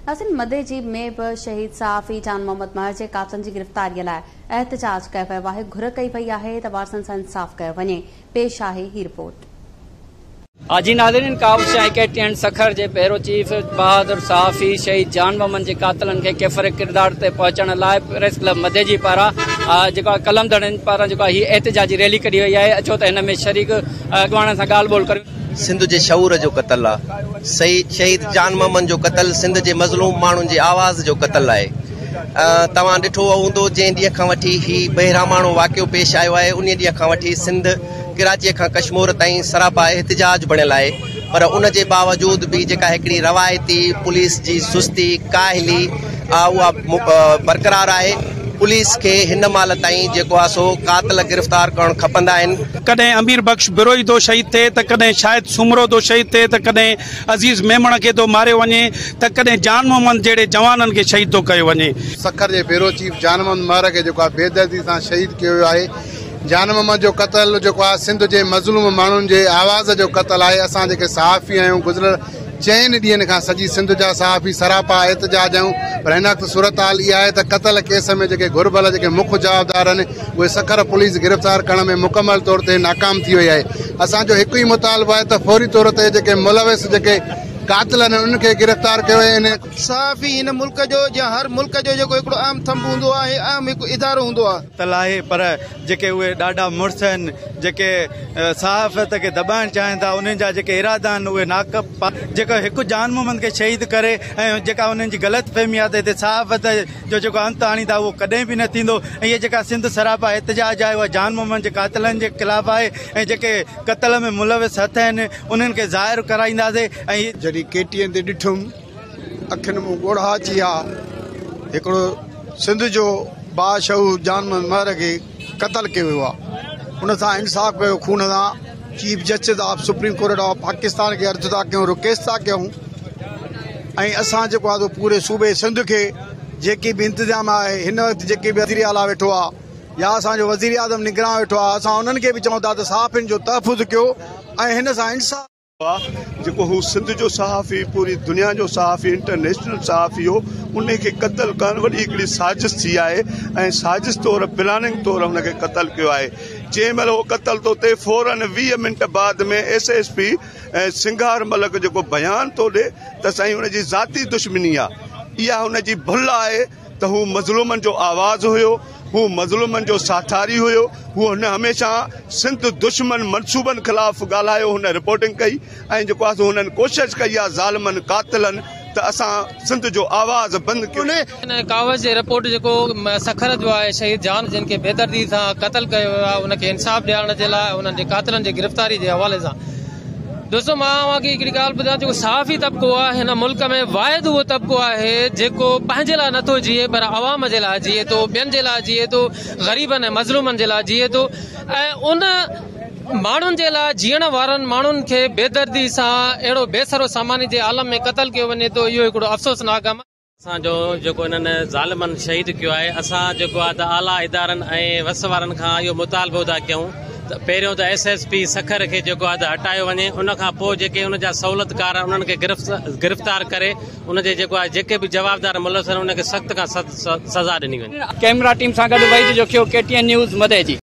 ناظرين مديجي ۾ به شهيد صحافي جان محمد مهر جي قاتلن جي گرفتاري لاء احتجاج ڪيو ويو آهي، گهر ڪئي وئي آهي ته وارثن سان انصاف ڪيو وڃي، پيش آهي هي رپورٽ. جي ناظرين ڪاوش ۽ ڪي ٽي اين سکر جي بيورو چيف بهادر صحافي شهيد جان محمد جي قاتلن کي ڪيفر ڪردار تي پهچڻ لاء پريس ڪلب مديجي پاران جيڪو آهي قلم ڌڻين پاران جيڪو آهي هي احتجاجي ريلي ڪڍي وئي آهي اچو ته هن ۾ شريڪ اڳواڻن سان ڳالهه ٻولهه ڪريون. سنڌ جي شعور جو قتل آ. شهيد جان محمد جو قتل سنڌ جي مظلوم ماڻهن جي آواز جو قتل آهي. توهان ڏٺو هوندو جنهن ڏينهن کان وٺي هي بهراماڻو واقعو پيش آيو آهي انهي ڏينهن کان وٺي سنڌ ڪراچي کان ڪشمور تائين سراپا احتجاج بڻيل آهي پر ان جي باوجود به جيڪا هڪڙي روايتي پوليس جي سستي ڪاهلي آ اها برقرار آهي پوليس کي هن مهل تائين جيڪو آ سو قاتل گرفتار ڪرڻ کپندا آهن. ڪڏهن امير بخش بروهي ٿو شهيد ٿئي ته ڪڏهن شاهد سومرو ٿو شهيد ٿئي ته ڪڏهن عزيز ميمڻ کي ٿو ماريو وڃي ته ڪڏهن جان محمد جهڙي جوانن کي شهيد ٿو ڪيو وڃي. سکر جي بيورو چيف جان محمد مهر کي جيڪو آهي بيدردي سان شهيد ڪيو ويو آهي. جان محمد جو قتل جيڪو آهي سنڌ جي مظلوم ماڻهن جي آواز جو قتل آهي. اسان جيڪي صحافي آهيون گذريل چئن ڏينهن کان سڄي سنڌ جا صحافي سراپا احتجاج آهيون پر هن وقت صورتحال اها آهي ته قتل ڪيس ۾ جيڪي گهربل جيڪي مک جوابدار آهن اهي سکر پوليس گرفتار ڪرڻ ۾ مڪمل طور تي ناڪام ٿي وئي آهي اسان جو هڪ ئي مطالبو آهي ته فوري طور تي جيڪي ملوث جيڪي قاتل آهن انهن کي گرفتار ڪيو وڃي. صحافي هن ملڪ جو يا هر ملڪ جو جيڪو هڪڙو اهم ٿنڀ هوندو آهي اهم هڪ ادارو هوندو آهي. قتل آهي پر جيڪي اهي ڏاڍا مڙس آهن جيڪي صحافت کي دٻائڻ چاهين ٿا انهن جا جيڪي ارادا آهن اهي ناڪ جيڪو هڪ جان محمد کي شهيد ڪري ۽ جيڪا انهن جي غلط فهمي آهي ته هتي صحافت جو جيڪو انت آڻيندا اهو ڪڏهن به نه ٿيندو ۽ هي جيڪا سنڌ سراپا احتجاج آهي اها جان محمد جي قاتلن جي خلاف آهي ۽ جيڪي قتل ۾ ملوث هٿ آهن انهن کي ظاهر ڪرائينداسين ۽. جڏهن ڪي ٽي اين تي ڏٺم اکين مون ڳوڙها اچي ويا هڪڙو سنڌ جو باشعور جان محمد مهر کي قتل ڪيو ويو آهي ان سان انصاف ڪيو خون سان chief justice of supreme court of Pakistan کي عرض ٿا ڪيون رڪويسٽ ٿا ڪيون ۽ اسان جيڪو آهي پوري صوبي سنڌ کي جيڪي به انتظام آهي هن وقت جيڪي به وزير اعليٰ ويٺو آهي يا اسان جو وزير اعظم نگران ويٺو آهي اسان انهن کي به چئون ٿا ته صحافين جو تحفظ ڪيو ۽ هن سان انصاف آ جيڪو هو سنڌ جو صحافي پوري دنيا جو صحافي انٽرنيشنل صحافي هو انهي کي قتل ڪرڻ وڏي هڪڙي سازش ٿي آهي ۽ سازش طور پلاننگ طور هن کي قتل ڪيو آهي جنهن مهل هو قتل ٿو ٿئي فورن 20 منٽ بعد ۾ S S P Singhar Malik جيڪو بيان ٿو ڏي ته سائين هن جي ذاتي دشمني آ اها هن جي ڀل آهي ته هو مظلومن جو آواز هيو، هو مظلومن جو ساٿاري هيو، هو هن هميشه سنڌ دشمن منصوبن خلاف ڳالهايو، هن رپورٽنگ ڪئي ۽ جيڪو آهي سو هنن ڪوشش ڪئي آهي ظالمن قاتلن ته اسان سنڌ جو آواز بند ڪيون. ان ڪاوش جي رپورٽ جيڪو سکر جو آهي شهيد جان جن کي بيدردي سان قتل ڪيو ويو آهي ان کي انصاف ڏيارڻ جي لاء انهن جي قاتلن جي گرفتاري جي حوالي سان دوستو مان اوهان کي هڪڙي ڳالهه ٻڌايان جيڪو صحافي طبقو آهي هن ملڪ ۾ واحد اهو طبقو آهي جيڪو پنهنجي لاء نٿو جيئي پر عوام جي لاء جيئي ٿو ٻين جي لاء جيئي ٿو غريبن ۽ مظلومن جي لاء جيئي ٿو ۽ ان ماڻهن جي لاء جيئڻ وارن ماڻهن کي بيدردي سان اهڙو بي سرو ساماني جي عالم ۾ قتل ڪيو وڃي ٿو اهو هڪڙو افسوسناڪ عمل اسان جو جيڪو انهن ظالمن شهيد ڪيو آهي اسان جيڪو آهي ته اعليٰ ادارن ۽ وس وارن کان اهو مطالبو ٿا ڪيون ته پهريون ته ايس ايس پي سکر کي جيڪو آهي ته هٽايو وڃي ان کان پوء جيڪي ان جا سهولتڪار آهن انهن کي گرفتار ڪري ان جي جيڪو آهي جيڪي به جوابدار ملوث آهن انهن کي سخت کان سخت سزا ڏني وڃي. ڪئميرا ٽيم سان گڏ Waheed Jokhio, K T N news, Madeji.